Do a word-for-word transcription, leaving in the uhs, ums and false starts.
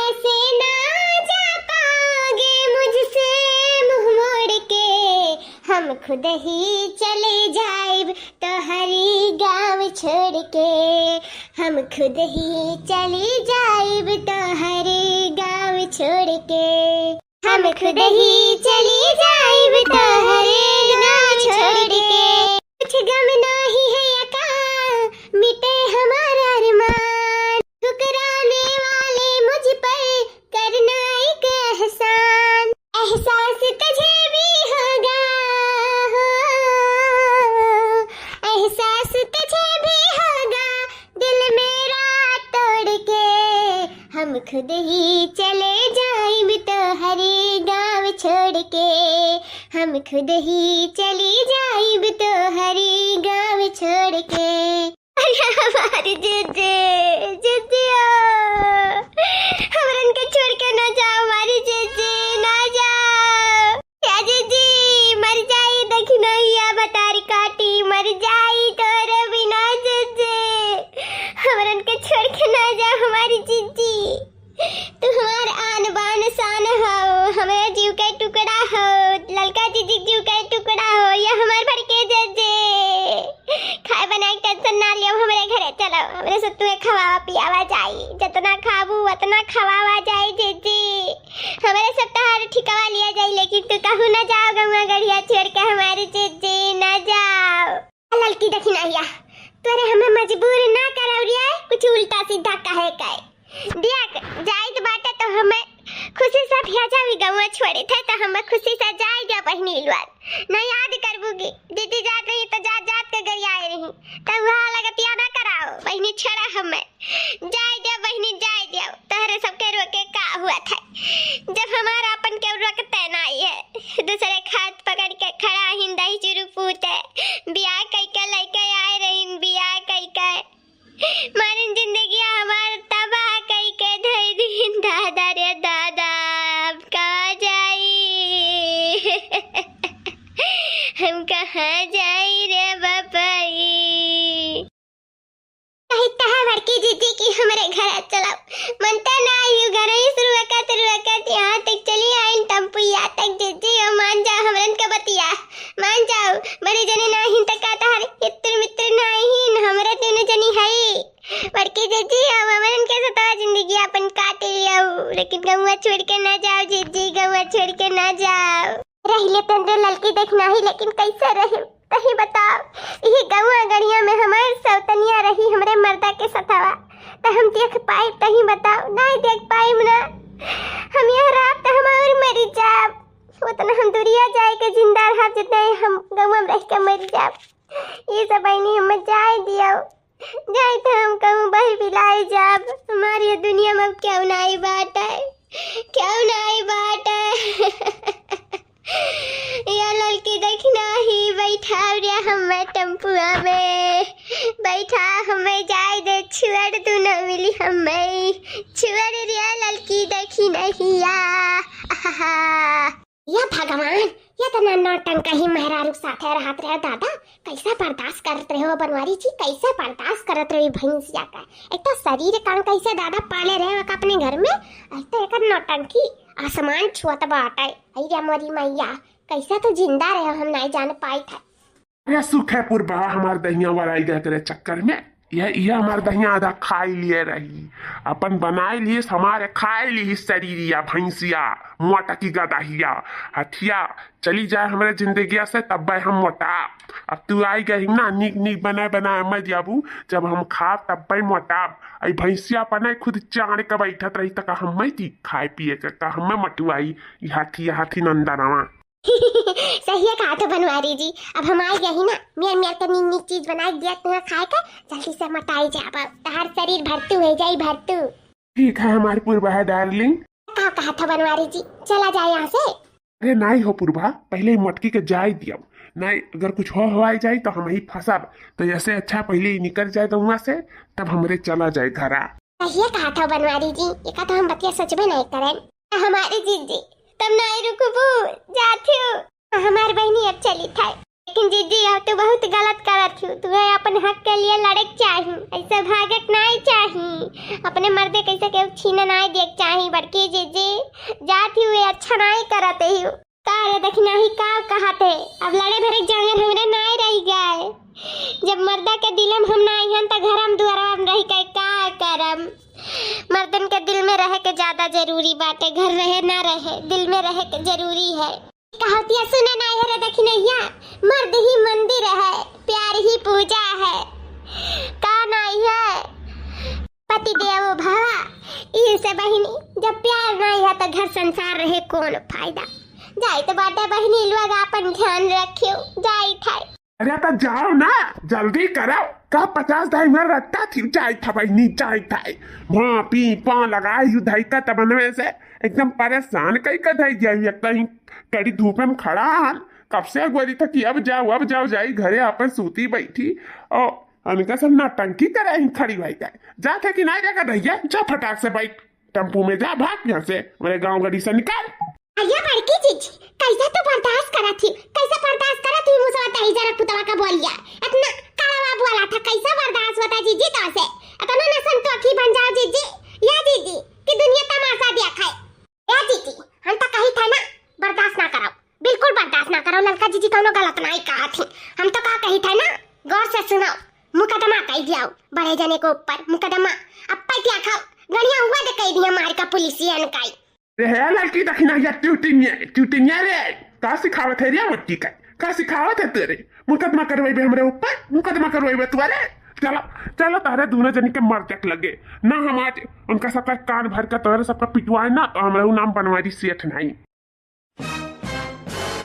ऐसे ना जा पाओगे मुझसे मुंह मोड़ के, हम खुद ही चले जाइब तोहरी गाँव छोड़ के, हम खुद ही चली जाइब तोहरी गाँव छोड़ के, हम खुद ही चली जाइब तोहरी गाँव छोड़ के। कुछ गम नाही है यका, मिटे हमारा अरमान। ठुकराने वाले मुझ पर करना एक एहसान। एहसास तुझे भी होगा, हो, एहसास तुझे भी होगा, दिल मेरा तोड़ के। हम खुद ही चले जाइब तोहरे गाँव छोड़ के, हम खुद ही चली जाइब तोहरे गाँव छोड़ के। अरे हमारी जिज्जी, जिज्जी ओ, हमरन के छोड़ के ना जाओ, हमारी जिज्जी, ना जाओ। या जिज्जी, मर जाई दखिनहिया भतारी काटी, मर जाई तोरे बिना जिज्जी। हमरन के छोड़ के ना जाओ, हमारी जिज्जी। तू हमार आन बान शान हो, हमरे जीव के टुकड़ा हो, ललका जिज्जी जीव के टुकड़ा हो, या हमार बड़के जिज्जी। खाए बनाए के tension ना लियो, हमरे घरे चलो, हमरे से तुहे खवावा पियावा जाई, जतना खाबू ओतना खवावा जाई जिज्जी। हमरे सब तहार ठिकावा लिया जाई, लेकिन तू कहूँ ना जाओ गौवा गढ़िया छोड़ के हमारी जिज्जी, ना जाओ। ललकी दखिनहिया, तोरे हमें मजबूर ना करौरिया, कुछ उल्टा सीधा कहे के। देख, जाइत बाटे तो हमें खुशी से भेजा भी गौवा छोड़े थे, तो हमें खुशी से जाए दिया बहिनी लोग। न याद करबू की दीदी जात रही तो जात जात के गरियाए रही, तो वह लगतिया ना कराओ बहिनी, छोड़ा हमें। जाए दिया बहिनी, जाए दिया, तोहरे सबके रोके का हुआ था, जब हमारा अपन के रोकते ना है, दूसरे खात पकड़ के खड़ा हिंदा ही चुरू पूते, बियाह कई के लइके आए रही, बियाह कई के मारिन जिंदगिया हमार तबाह कई के धई दिन दादा रे दादा, अब कहाँ जाई? हम कहाँ जाई रे बापाई? कही तहा बड़की जिज्जी की हमरे घर चलाओ, मन तो ना आई घर ही शुरू वकत शुरू वकत यहाँ तक चली आई टम्पुया तक। जिज्जी ओ मान जा हमरन के बतिया, मान जाओ, बड़ी जनी नाही त का तहार हित्र मित्र नाही न, हमरे दुनो जनी हई। बड़की जिज्जी, अब हमरन के सतवा जिंदगी अपन काट लियो, लेकिन गौवा छोड़ के ना जाओ जिज्जी, गौवा छोड़ के ना जाओ। रहिले तंदुर ललकी देख नाही, लेकिन कैसे रही तही बताओ। यही गौवा गढ़िया में हमार सौतनिया रही हमरे मर्दा के सतवा, त हम देख पाई तही बताओ, नहीं देख पाई ना। हम यह रात त हम और मरी जाब। उतना हम दुरिया जाए के जिंदा रहब, जितना ही हम गौवा में रह के मर जाब। ये सब बहिनी हमें जाए दियो, जाए तो हम कहूँ बही बिलाई जाब। हमारी ये दुनिया में अब क्यों नाई बाटे, क्यों नाई बाटे। या ललकी दखिनही बैठा रे हमें टेम्पुआ में, बैठा हमें जाए दे, छुअर तू न मिली हमें, छुअर रे ललकी दखिनहिया। आहा। या भगवान, या तना नौटंकही मेहरारू साथे रहत रहे दादा, कैसा बर्दाश्त करत रहे हो बनवारी जी, कैसा बर्दाश्त करत रहे भैंसिया का। एक तो शरीर कान कैसे दादा पाले रहे हो अपने घर में, एक तो एकर नौटंकी आसमान छुअत बाटे। अरे मोरी मैया, कैसा तो जिंदा रहे हो, हम नहीं जान पाई था। अरे सुखे पुरबा हमार दहिया वराई गए तेरे चक्कर में। यह, यह हमार दहिया आधा खाई लिए रही, अपन बनाए लिए हमारे खाए ली शरीरिया भैंसिया, मोटकी गदहिया, हथिया चली जाए हमरे जिंदगिया से तब्बे हम मोटा। अब तू आई गई ना, नीक नीक बनाए बनाए मैं दियाबू, जब हम खाब तब्बे मोटाब। आई भैंसिया अपने खुद चाड़ के बैठत रही त का हम मैं दी खाए पिए के, का हम मैं मटुआई, ई हाथी, हाथी नंदनवा। सही है कहा तो बनवारी जी, अब हम आई गई ना, मियर मियर के नीक नीक चीज बनाए दिया तुम्हें खाए के, जल्दी से मोटाई जाब, तहार शरीर भरतू हो जाई भरतू। ठीक है हमार पुरबा डार्लिंग। का कहा था बनवारी जी, चला जाए यहाँ से? अरे नाई हो पुरबा, पहले ही मटकी के जाए दियो, नाई अगर कुछ हो हवाई जाए तो हम ही फंसब, तो ऐसे अच्छा पहले ही निकल जाए गौवा से, तब हमरे चला जाए घरा। सही कहा था बनवारी जी, एका तो हम बतिया सोचबे नहीं करें। हमारी जिज्जी, तब नाई रुकबू, जाथियो। हमार बहिनी अब चली था। लेकिन जीजी, अब तू बहुत गलत करत हूँ। तुम्हें अपन हक के लिए लड़े के चाही, ऐसे भागे के नाई चाही। अपने मर्दे कैसे केहू छीने नाई दे के चाही। बड़की जीजी, जात ही हुए अच्छा नाई करत ही। का रे दखिनही, का कहत है? अब लड़े भरे के जांगर हमरे नाई रह गए। जब मर्दा के दिलम हम नाई हन, त घरम दुआरवा में रह के का करम? मर्दन के दिल में रहे के ज्यादा जरूरी बाटे, घर रहे ना रहे, दिल में रहे के जरूरी है। कहतिया सुने नाई है रे दखिनहिया, मर्द ही मंदिर है, प्यार ही पूजा है। का नाई है? पति देवो भवा। इही से बहिनी, जब प्यार नाई है तो घर संसार रहे कौन फायदा? जाइत बाटे बहिनी लोग, आपन ध्यान रखियो, जाइत है। अरे तो जाओ ना, जल्दी करो। का पचास दाई में रत्ता थी, जाइत है बहिनी, जाइत है। वहाँ पी पा लगाई हूँ धई का तबनवे से, एकदम परेशान कई का धई जाई। एक कहीं कड़ी धूप में खड़ा हन, कब से अगुवारी था कि अब जाओ, अब जाओ, जाई घरे आपन सूती बैठी। और उनका सब नौटंकी करे ही खड़ी भाई जाए। जा थे कि नहीं जाकर रहिए, जा फटाक से बैठ टेम्पू में, जा भाग यहाँ से, मेरे गाँव गली से निकाल। अरे बड़की जीजी, कैसे तू बर्दाश्त करत ही? कैसे बर्दाश्त करत ही? मुसवा तही जरा पुतवा का बोलिया, इतना कड़वा बोला था, कैसे बर्दाश्त होता जीजी तो से? इतना न संतोखी बन जाओ जीजी, या जीजी, कि दुनिया तमाशा देखे। या जीजी, हम तो कही था ना, बर्दाश्त ना करो, बिल्कुल बर्दाश्त ना करो। ललका जीजी कौनो गलत नाई कहा थी, हम तो का कही था ना, गौर से सुनो, मुकदमा कह दिया बड़े जने के ऊपर, मुकदमा। अब पैतिया खाओ, गणिया हुआ दे कह दिया मार का पुलिसियन का। रे है लड़की दखिनहिया, ट्यूटिनिया, ट्यूटिनिया रे, का सिखावत है रे मट्टी का? का सिखावत है तेरे? मुकदमा करवाइबे हमरे ऊपर, मुकदमा करवाइबे तू? अरे चलो, चलो, तारे दोनों जनी के मर तक लगे ना। हम आज उनका सबका कान भर के तोरे सबका पिटवाए ना, तो हमरे उ नाम बनवारी सेठ नहीं।